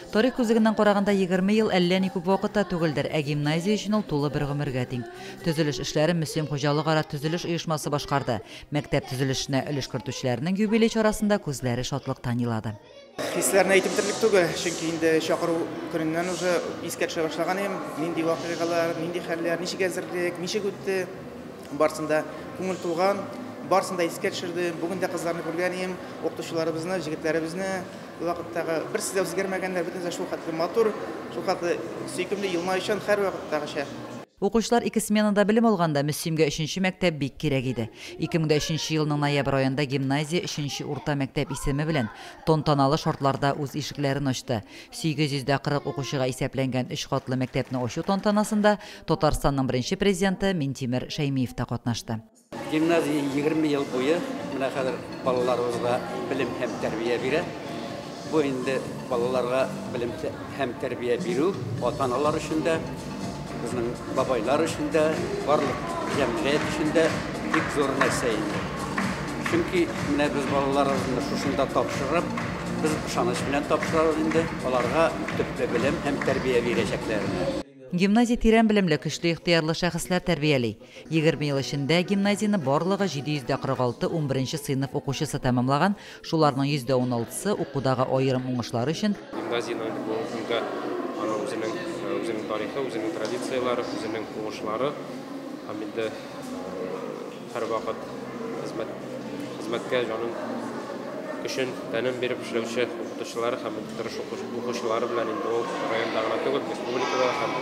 Тарих күзлегеннән караганда, 20 ел әллә ни күп вакыт та түгелдер, ә гимназия өчен ул тулы бер гомергә тиң. Төзелеш эшләрен Мөслим хуҗалыкара төзелеш оешмасы башкарды. Мәктәп төзелешенә өлеш кертүчеләрнең юбилей чарасында күзләре шатлыктан елады. Хисләрне әйтеп бетерерлек түгел, чөнки инде чакыру көненнән уже искә төшә башлаган идем. Нинди вакыйгалар, нинди хәлләр, ничек әзерлек, ничек үтте, барысын да күңел тулган, барысын да искә төшердем. Бүген дә кызларны күргән идем, укытучыларыбызны, җегетләребезне. Ул вакыттагы берсе дә үзгәрмәгәннәр, бөтенесе шул хәтле матур, шул хәтле сөйкемле, елмаючан һәрвакыттагыча. Укучылар ике сменада белем алганда, Мөслимгә өченче мәктәп бик кирәк иде. 2003 елның ноябрь аенда гимназия өченче урта мәктәп исеме белән тантаналы шартларда үз ишекләрен ачты. 840 укучыга исәпләнгән өч катлы мәктәпне ачу тантанасында Татарстанның беренче президенты Минтимер Шәймиев та катнашты. Гимназия 20 ел буе менә хәзер балаларыбызга белем һәм тәрбия бирә. Бу инде балаларга белем һәм тәрбия бирү ата-аналар өчен дә, безнең бабайлар өчен дә, барлык җәмгыять өчен дә бик зур нәрсә инде. Чөнки менә без балаларыбызны шушында тапшырып, без ышаныч белән тапшырабыз инде, аларга төпле белем һәм тәрбия бирәчәкләренә. Гимназия тирән белемле, көчле ихтыярлы шәхесләр тәрбияли. 20 ел эчендә гимназияне барлыгы 746 11 сыйныф укучысы тәмамлаган, шуларның 16%-сы укудагы аерым уңышлары өчен Гимназиянең бүгенге көндә аның үзенең тарихы, үзенең традицияләре, үзенең уңышлары һәм инде һәрвакыт хезмәткә җанын, көчен, тәнен биреп эшләүче укытучылары һәм тырыш укучылары белән инде ул районда гына түгел, республикада һәм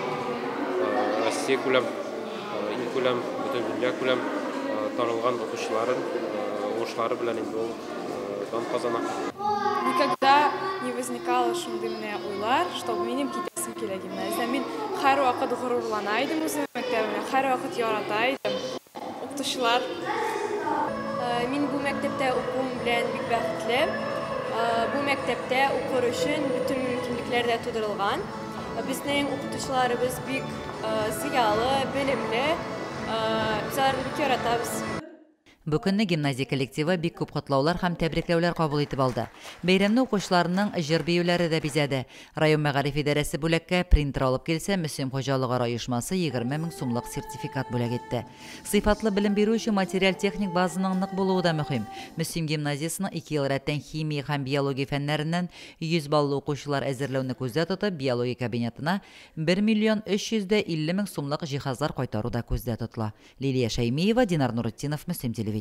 Россия күләм, ил күләм, бөтен дөнья күләм танылган укучыларын уңышлары белән инде ул дан казана. Никогда не возникало шундый менә уйлар, чтобы минем китәсем килә гимназиядән. Мин һәрвакыт горурлана идем үземнең мәктәбемә, һәрвакыт ярата идем. Укытучылар. Мин бу мәктәптә укуым белән бик бәхетле. Бу мәктәптә укыр өчен бөтен мөмкинлекләр дә тудырылган. Безнең укытучыларыбыз бик зыялы, белемле. Без аларны бик яратабыз. Бу көнне гимназия коллективы бик күп котлаулар һәм тәбрикләүләр кабул итеп алды. Бәйрәмне укучыларның җыр-биюләре дә бизәде. Район мәгариф идарәсе бүләккә принтер алып килсә, Мөслим хуҗалыгы оешмасы 20 мең сумлык сертификат бүләк итте. Сыйфатлы белем бирү өчен материаль-техник базаның нык булуы да мөһим. Мөслим гимназиясының 2 ел рәттән химия һәм биология фәннәреннән 100 баллы укучылар әзерләүне күздә тотып, биология кабинетына 1 миллион 350 мең сумлык җиһазлар кайтару да күздә тотыла. Лилия Шәймиева, Динар Нуретдинов, Мөслим телевидениесе.